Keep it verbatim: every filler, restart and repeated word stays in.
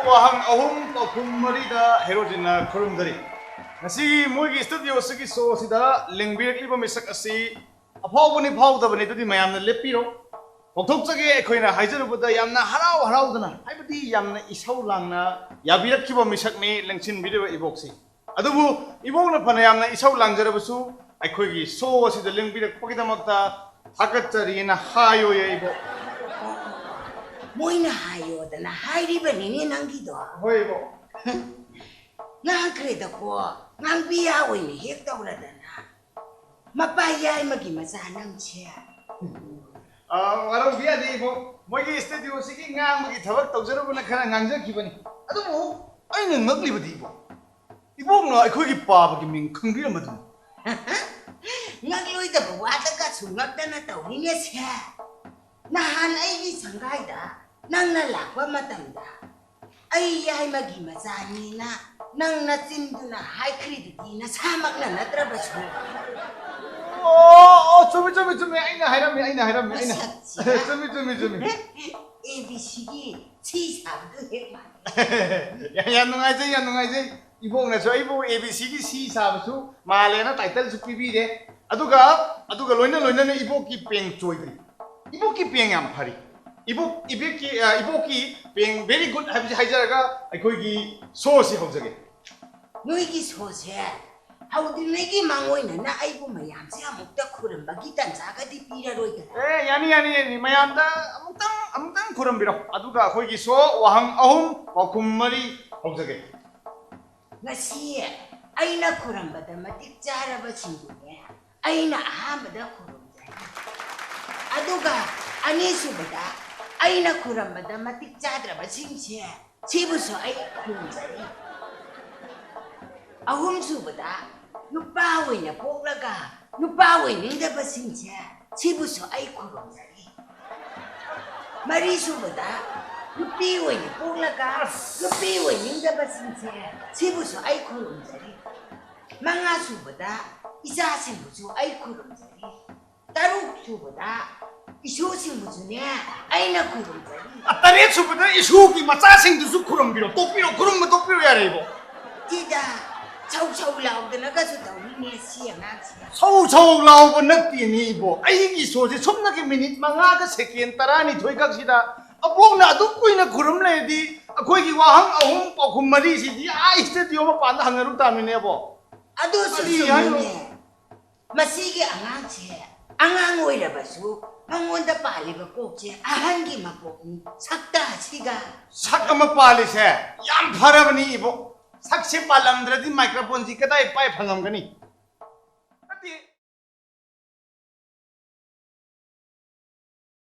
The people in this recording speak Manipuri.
ꯋꯥꯍꯪ ꯑꯍꯨꯝ ꯄꯥꯎꯈꯨꯝ ꯃꯔꯤꯗ ꯍꯦꯔꯣꯖꯤꯟꯅ ꯈꯨꯔꯨꯝꯖꯔꯤ꯫ ꯉꯁꯤꯒꯤ ꯃꯣꯏꯒꯤ ꯁ꯭ꯇꯨꯗꯤꯑꯣ ꯑꯁꯤꯒꯤ ꯁꯣ ꯑꯁꯤꯗ ꯂꯦꯡꯕꯤꯔꯛꯂꯤꯕ ꯃꯤꯁꯛ ꯑꯁꯤ ꯑꯐꯥꯎꯕꯅꯤ ꯐꯥꯎꯗꯕꯅꯤ ꯑꯗꯨꯗꯤ ꯃꯌꯥꯝꯅ ꯂꯦꯞꯄꯤꯔꯣ꯫ ꯀꯧꯊꯣꯛꯆꯒꯦ꯫ ꯑꯩꯈꯣꯏꯅ ꯍꯥꯏꯖꯔꯨꯕꯗ ꯌꯥꯝꯅ ꯍꯔꯥꯎ ꯍꯔꯥꯎꯗꯅ, ꯍꯥꯏꯕꯗꯤ ꯌꯥꯝꯅ ꯏꯁꯧ ꯂꯥꯡꯅ ꯌꯥꯕꯤꯔꯛꯈꯤꯕ ꯃꯤꯁꯛꯅꯤ ꯂꯦꯡꯁꯤꯟꯕꯤꯔꯤꯕ ꯏꯕꯣꯛꯁꯤ꯫ ꯑꯗꯨꯕꯨ ꯏꯕꯣꯛꯅ ꯐꯅ ꯌꯥꯝꯅ ꯏꯁꯧ ꯂꯥꯡꯖꯔꯕꯁꯨ ꯑꯩꯈꯣꯏꯒꯤ ꯁꯣ ꯑꯁꯤꯗ ꯂꯦꯡꯕꯤꯔꯛꯄꯒꯤꯗꯃꯛꯇ ꯊꯥꯒꯠꯆꯔꯤꯅ ꯍꯥꯏꯌꯣꯌꯦ ꯏꯕꯣꯛ꯫ ꯃꯣꯏꯅ ꯍꯥꯏꯌꯣꯗꯅ ꯍꯥꯏꯔꯤꯕꯅꯤꯅꯦ ꯅꯪꯒꯤꯗꯣ꯫ ꯍꯣꯏ ꯏꯕꯣꯛ꯫ ꯉꯥꯡꯈ꯭ꯔꯦꯗꯀꯣ, ꯉꯥꯡꯕꯤ ꯌꯥ ꯑꯣꯏꯅ ꯍꯦꯛ ꯇꯧꯔꯗꯅ꯫ ꯃꯄꯥ ꯌꯥꯏꯃꯒꯤ ꯃꯆꯥ ꯅꯪꯁꯦ꯫ ꯑ, ꯋꯥꯔꯧꯕꯤ ꯌꯥꯗꯦ ꯏꯕꯣꯛ꯫ ꯃꯣꯏꯒꯤ ꯁ꯭ꯇꯨꯗꯤꯑꯣꯁꯤꯒꯤ ꯉꯥꯡꯕꯒꯤ ꯊꯕꯛ ꯇꯧꯖꯔꯨꯕꯅ ꯈꯔ ꯉꯥꯡꯖꯈꯤꯕꯅꯤ꯫ ꯑꯗꯨꯕꯨ ꯑꯩꯅ ꯉꯛꯂꯤꯕꯗꯤ ꯏꯕꯣꯛ, ꯏꯕꯣꯛꯅ ꯑꯩꯈꯣꯏꯒꯤ ꯄꯥꯕꯒꯤ ꯃꯤꯡ ꯈꯪꯕꯤꯔꯝꯕꯗꯨꯅꯤ꯫ ꯉꯛꯂꯣꯏꯗꯕ ꯋꯥꯗꯒꯁꯨ ꯉꯛꯇꯅ ꯇꯧꯔꯤꯅꯦ ꯁꯦ꯫ ꯅꯍꯥꯟ ꯑꯩꯒꯤ ꯁꯪꯒꯥꯏꯗ ꯅꯪꯅ ꯂꯥꯛꯄ ꯃꯇꯝꯗ ꯑꯩ ꯌꯥꯏꯃꯒꯤ ꯃꯆꯥꯅꯤꯅ ꯅꯪ ꯅꯆꯤꯟꯗꯨꯅ ꯍꯥꯏꯈ꯭ꯔꯤꯗꯨꯗꯤ ꯅꯁꯥꯃꯛꯅ ꯅꯠꯇ꯭ꯔꯕꯁꯨ꯫ ꯑꯣ, ꯑꯣ, ꯆꯨꯝꯃꯤ, ꯆꯨꯝꯃꯤ, ꯆꯨꯝꯃꯤ꯫ ꯑꯩꯅ ꯍꯥꯏꯔꯝꯃꯤ, ꯑꯩꯅ ꯍꯥꯏꯔꯝꯃꯤ, ꯑꯩꯅ꯫ ꯃꯁꯛꯁꯤꯗ꯫ ꯆꯨꯝꯃꯤ, ꯆꯨꯝꯃꯤ, ꯆꯨꯝꯃꯤ꯫ ꯑꯦ ꯕꯤ ꯁꯤꯒꯤ ꯁꯤ ꯁꯥꯕꯗꯨ ꯍꯦꯛ ꯃꯥꯜꯂꯦ꯫ ꯌꯥꯝ, ꯌꯥꯝ ꯅꯨꯡꯉꯥꯏꯖꯩ, ꯌꯥꯝ ꯅꯨꯡꯉꯥꯏꯖꯩ꯫ ꯏꯕꯣꯛꯅꯁꯨ ꯑꯩꯕꯨ ꯑꯦ ꯕꯤ ꯁꯤꯒꯤ ꯁꯤ ꯁꯥꯕꯁꯨ ꯃꯥꯜꯂꯦꯅ ꯇꯥꯏꯇꯜꯁꯨ ꯄꯤꯕꯤꯔꯦ꯫ ꯑꯗꯨꯒ, ꯑꯗꯨꯒ ꯂꯣꯏꯅ ꯂꯣꯏꯅꯅ ꯏꯕꯣꯛꯀꯤ ꯄꯦꯡ ꯆꯣꯏꯗ꯭ꯔꯤ꯫ ꯏꯕꯣꯛꯀꯤ ꯄꯦꯡ ꯌꯥꯝ ꯐꯔꯤ꯫ ꯏꯕꯣꯛ, ꯏꯕꯣꯛꯀꯤ, ꯑ, ꯏꯕꯣꯛꯀꯤ ꯄꯦꯡ very good ꯍꯥꯏꯕꯁꯤ ꯍꯥꯏꯖꯔꯒ ꯑꯩꯈꯣꯏꯒꯤ ꯁꯣ ꯑꯁꯤ ꯍꯧꯖꯒꯦ꯫ ꯅꯣꯏꯒꯤ ꯁꯣꯁꯦ ꯍꯧꯗ꯭ꯔꯤꯉꯩꯒꯤ ꯃꯥꯡꯑꯣꯏꯅꯅ ꯑꯩꯕꯨ ꯃꯌꯥꯝꯁꯦ ꯑꯃꯨꯛꯇ ꯈꯨꯔꯨꯝꯕꯒꯤ ꯇꯟꯖꯥꯒꯗꯤ ꯄꯤꯔꯔꯣꯏꯗꯅ꯫ ꯑꯦ, ꯌꯥꯅꯤ, ꯌꯥꯅꯤ, ꯌꯥꯅꯤ꯫ ꯃꯌꯥꯝꯗ ꯑꯃꯨꯛꯇꯪ, ꯑꯃꯨꯛꯇꯪ ꯈꯨꯔꯨꯝꯕꯤꯔꯣ꯫ ꯑꯗꯨꯒ ꯑꯩꯈꯣꯏꯒꯤ ꯁꯣ ꯋꯥꯍꯪ ꯑꯍꯨꯝ ꯄꯥꯎꯈꯨꯝ ꯃꯔꯤ ꯍꯧꯖꯒꯦ꯫ ꯉꯁꯤ ꯑꯩꯅ ꯈꯨꯔꯝꯕꯗ ꯃꯇꯤꯛ ꯆꯥꯔꯕꯁꯤꯡꯗꯨꯅꯦ ꯑꯩꯅ ꯑꯍꯥꯟꯕꯗ ꯈꯨꯔꯨꯝꯖꯔꯤ꯫ ꯑꯗꯨꯒ ꯑꯅꯤꯁꯨꯕꯗ ꯑꯩꯅ ꯈꯨꯔꯝꯕꯗ ꯃꯇꯤꯛ ꯆꯥꯗ꯭ꯔꯕꯁꯤꯡꯁꯦ ꯁꯤꯕꯨꯁꯨ ꯑꯩ ꯈꯨꯔꯨꯝꯖꯔꯤ꯫ ꯑꯍꯨꯝꯁꯨꯕꯗ ꯅꯨꯄꯥ ꯑꯣꯏꯅ ꯄꯣꯛꯂꯒ ꯅꯨꯄꯥ ꯑꯣꯏꯅꯤꯡꯗꯕꯁꯤꯡꯁꯦ ꯁꯤꯕꯨꯁꯨ ꯑꯩ ꯈꯨꯔꯨꯝꯖꯔꯤ꯫ ꯃꯔꯤꯁꯨꯕꯗ ꯅꯨꯄꯤ ꯑꯣꯏꯅ ꯄꯣꯛꯂꯒ ꯅꯨꯄꯤ ꯑꯣꯏꯅꯤꯡꯗꯕꯁꯤꯡꯁꯦ ꯁꯤꯕꯨꯁꯨ ꯑꯩ ꯈꯨꯔꯨꯝꯖꯔꯤ꯫ ꯃꯉꯥꯁꯨꯕꯗ ꯏꯆꯥꯁꯤꯡꯕꯨꯁꯨ ꯑꯩ ꯈꯨꯔꯨꯝꯖꯔꯤ꯫ ꯇꯔꯨꯛꯁꯨꯕꯗ ꯏꯁꯨꯁꯤꯡꯕꯨꯁꯨꯅꯦ ꯑꯩꯅ ꯈꯨꯔꯨꯝꯖꯔꯤ꯫ ꯑ, ꯇꯔꯦꯠ ꯁꯨꯕꯗ ꯏꯁꯨꯒꯤ ꯃꯆꯥꯁꯤꯡꯗꯨꯁꯨ ꯈꯨꯔꯨꯝꯕꯤꯔꯣ, ꯇꯣꯛꯄꯤꯔꯣ, ꯈꯨꯔꯨꯝꯕ ꯇꯣꯛꯄꯤꯔꯣ ꯌꯥꯔꯦ ꯏꯕꯣ꯫ ꯇꯤꯗ ꯁꯧ ꯁꯧ ꯂꯥꯎꯗꯅꯒꯁꯨ ꯇꯧꯔꯤꯅꯦ ꯁꯤ ꯑꯉꯥꯡꯁꯤꯅ꯫ ꯁꯧ ꯁꯧ ꯂꯥꯎꯕ ꯅꯠꯇꯦꯅꯦ ꯏꯕꯣ, ꯑꯩꯒꯤ ꯏꯁꯣꯔꯁꯦ ꯁꯨꯞꯅꯒꯤ ꯃꯤꯅꯤꯠ ꯃꯉꯥꯒ ꯁꯦꯀꯦꯟ ꯇꯔꯥꯅꯤꯊꯣꯏ ꯈꯛꯁꯤꯗ ꯑꯕꯣꯛꯅ ꯑꯗꯨꯛ ꯀꯨꯏꯅ ꯈꯨꯔꯨꯝ ꯂꯩꯔꯗꯤ ꯑꯩꯈꯣꯏꯒꯤ ꯋꯥꯍꯪ ꯑꯍꯨꯝ ꯄꯥꯎꯈꯨꯝ ꯃꯔꯤꯁꯤꯗꯤ ꯑꯥ ꯏꯁꯇꯨꯗꯤꯑꯣ ꯃꯄꯥꯟꯗ ꯍꯪꯅꯔꯨ ꯇꯥꯃꯤꯅꯦ ꯏꯕꯣ꯫ ꯑꯗꯨꯁꯨ ꯀꯔꯤ ꯍꯥꯏꯅꯣ? ꯆꯨꯝꯃꯤꯅꯦ꯫ ꯃꯁꯤꯒꯤ ꯑꯉꯥꯡꯁꯦ ꯑꯉꯥꯡ ꯑꯣꯏꯔꯕꯁꯨ ꯃꯉꯣꯟꯗ ꯄꯥꯜꯂꯤꯕ ꯀꯣꯛꯁꯦ ꯑꯍꯟꯒꯤ ꯃꯀꯣꯛꯅꯤ꯫ ꯁꯛꯇ ꯑꯁꯤꯒ꯫ ꯁꯛ ꯑꯃ ꯄꯥꯜꯂꯤꯁꯦ ꯌꯥꯝ ꯐꯔꯕꯅꯤ ꯏꯕꯣ꯫ ꯁꯛꯁꯦ ꯄꯥꯜꯂꯝꯗ꯭ꯔꯗꯤ ꯃꯥꯏꯀ꯭ꯔꯣꯐꯣꯟꯁꯤ ꯀꯗꯥꯏ ꯄꯥꯏ ꯐꯪꯉꯝꯒꯅꯤ?